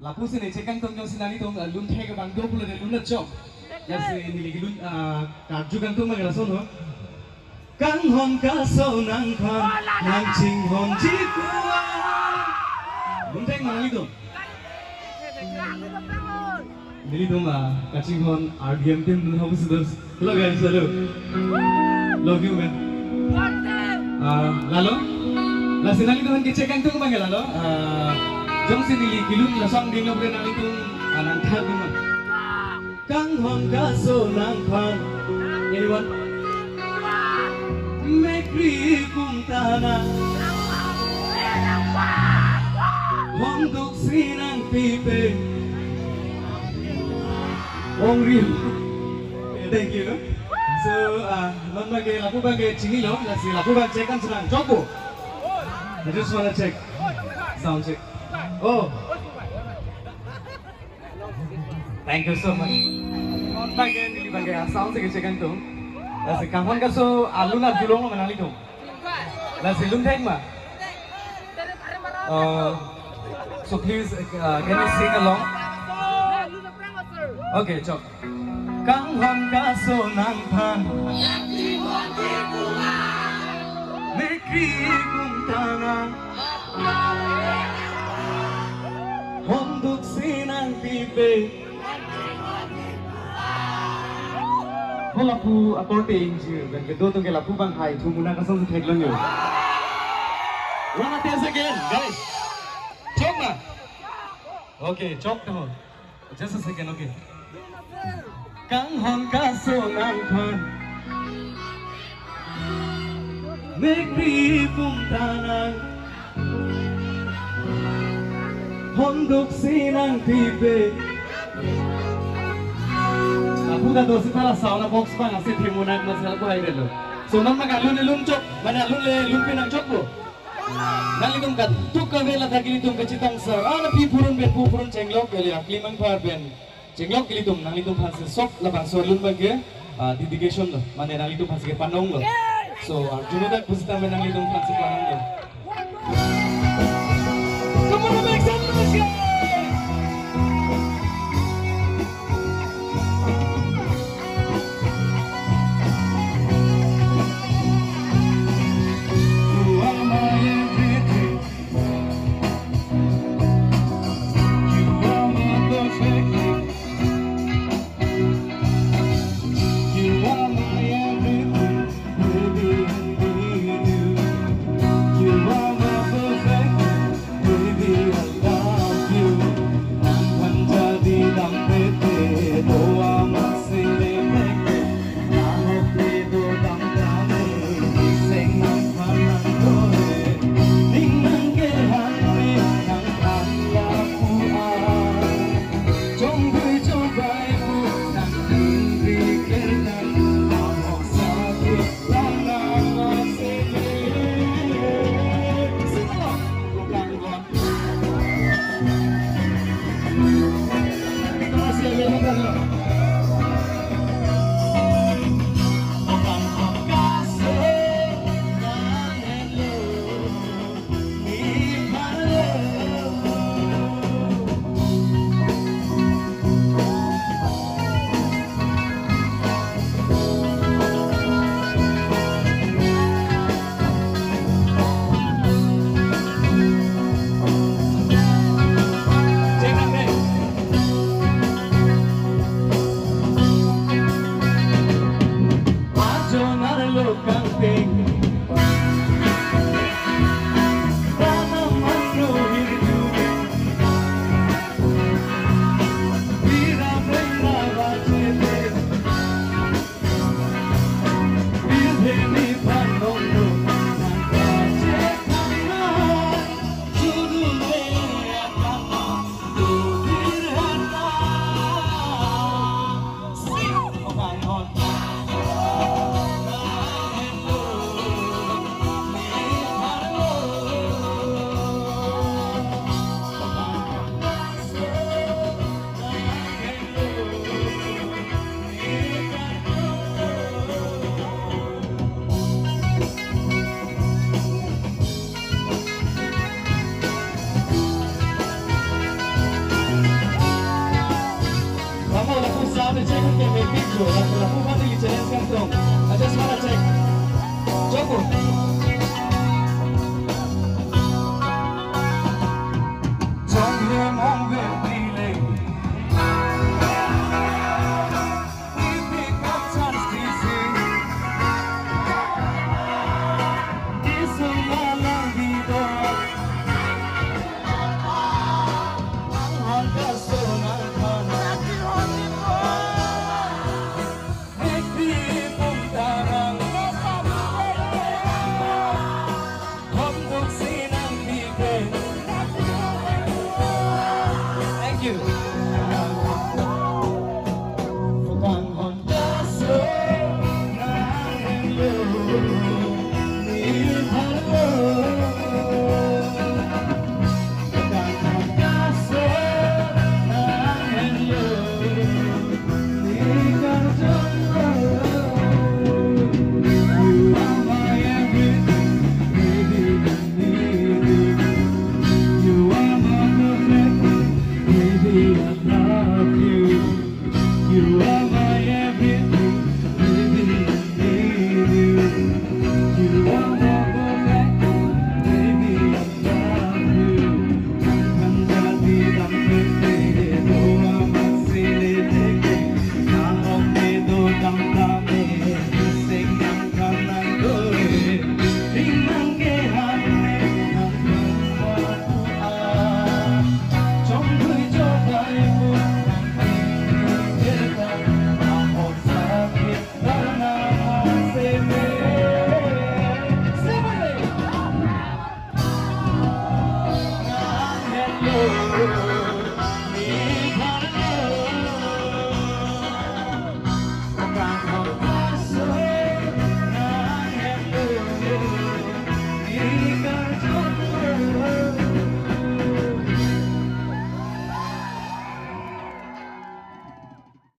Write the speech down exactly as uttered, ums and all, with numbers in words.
Lapusi ne chek kangtung jongsi nanglitum, ah, lun thek abang do pulote lun chok. Jongsi neli kelun, ah, karju kangtung abang lason ho. Kanghon kaso nangphan, nangchinghon jikua. Lun thek ma nanglitum? Nelitum, ah, kachinghon R D M team dun hapus dos. Hello guys, hello. Love you, man. Ah, lalo? Lasi nanglitum aphan kechek kangtung abang lalo. Ah, jongsi neli kelun lason ding lo bre nanglitum, ah, nangthak dun ma? Kanghon kaso nangphan. Anyone? Mekri kumtana. Honduk si nangpipe. Ongri. Thank you. So, uh, non abang ke lapu abang ke chinilo, lasi lapu abang check kan serang. Chok bo? I just wanna check. Sound check. Oh. Thank you so much. Non abang ke, neli abang ke, ah, sound si kechek kangtung. Lasi kanghon kaso alun arjulong lo ma nanglitum? Lasi lun thek ma? Uh, so please, uh, can you sing along? Okay, chok. Kanghon kaso nangphan. Mekri kumtana. Honduk si nangpipe. Ho lapu akorte ingjir, abang ke do atum ke lapu abang hai thu munak asong si theklong yo. One attempt again, guys. Chok ma? Okay, chok to. Just a second, okay. Kanghon kaso nangphan. Mekri kumtana. Honduk si nangpipe. Lapu ta do si thala sound box abang ase the munak mas lapu hai delo. So non abang ke alun le lun chok, mane alun le lun pinang chok bo. Nanglitum katuk kave la thak ilitum kachetong sar. Ana pi purun pen pu purun chenglok kali akli mangphar pen. Chenglok ilitum, nanglitum aphan si sok labangso alun abang ke, ah, dedication lo, mane nanglitum aphan si kepanong lo. So, ah, arjuno dak pusitame nanglitum aphan si panong lo. Come on, make some noise, guys! You are my everything. You are my perfect. You are my everything, baby, I need you. You are my perfect, baby, I Thank you.